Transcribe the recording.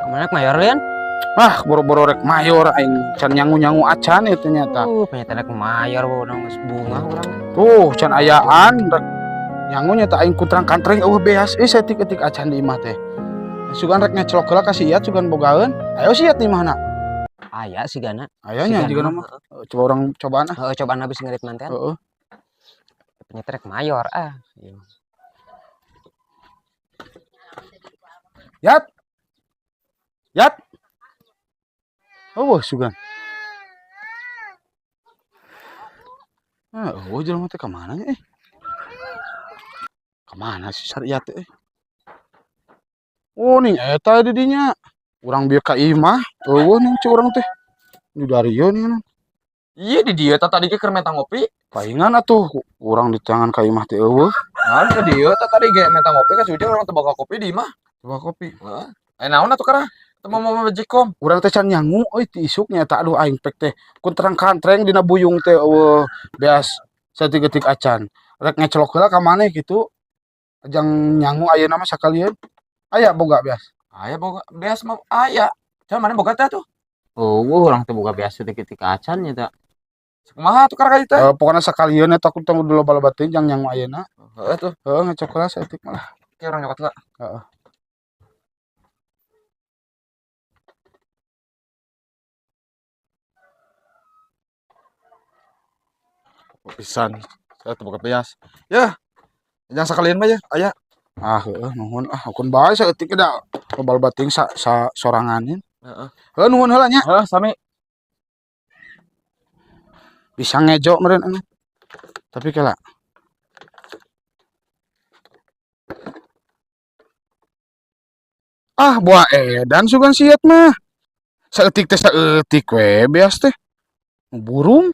Kemana mayor lian? Ah, boro-boro rek mayor aing can nyangu-nyangu acan ieu ternyata. Punya rek mayor urang geus bunga urang. Tuh, can ayaan rek nyangu nyata aing kutrang kantreng eueuh beas euy saeutik-eutik acan di imah teh. Sugan rek ngecelok heula ka si Iyat sugan bogaeun. Ayo si Iyat di imahna. Aya sigana. Aya nya Sigana jiga mah, mah. Coba urang cobaan ah. Heeh, cobaan habis ngerit manten. Heeh. Punya rek mayor ah. Iya. Yat. Yat. Oh, sugan. Ah, oh jelema teh ka mana nya eh? Ka mana si Syariat teh? Oh, ning eta di dinya. Urang bieu ka imah, eueuh ning cu urang teh. Di darieu nih. Iya di dieu tah tadi ge keur menta ngopi. Paingan atuh urang di tangan ka imah teh eueuh. Nah, di dieu tah tadi ge menta ngopi ka si Ujang urang teu boga kopi di imah. Coba kopi. Heeh. Aya naon atuh karah? Teu mau majikom. Urang teh can nyangu euy ti isuk nya eta aduh aing pek teh. Kuntrang kantreng dina buyung teh eueuh beas saeutik-eutik acan. Rek ngecelok heula ka maneh kitu. Ajang nyangu ayeuna mah sakalieun. Aya boga beas. Aya boga beas mah aya. Can maneh boga teh atuh? Oh, urang teh boga beas saeutik-eutik acan nya ta. Kumaha atuh karah ka dieu teh? Pokona sakalieun eta aku tong loba-loba teuing jang nyangu ayeuna. Heeh tuh. Heeh, ngecok heula saeutik mah lah. Oke, urang nyokot heula. Heeh. Pisan. Saya teu boga beas. Yah. Jang sakalian mah ya, aya. Ah, heeh, nuhun ah, ukun bae saeutik da loba-loba teuing sa, sa soranganin. Heeh. Heeh, nuhun heula nya. Heeh, sami. Bisa ngejo meureun anu. Tapi kela. Ah, buah edan sugan siat mah. Saeutik teh saeutik we beas teh. Burung.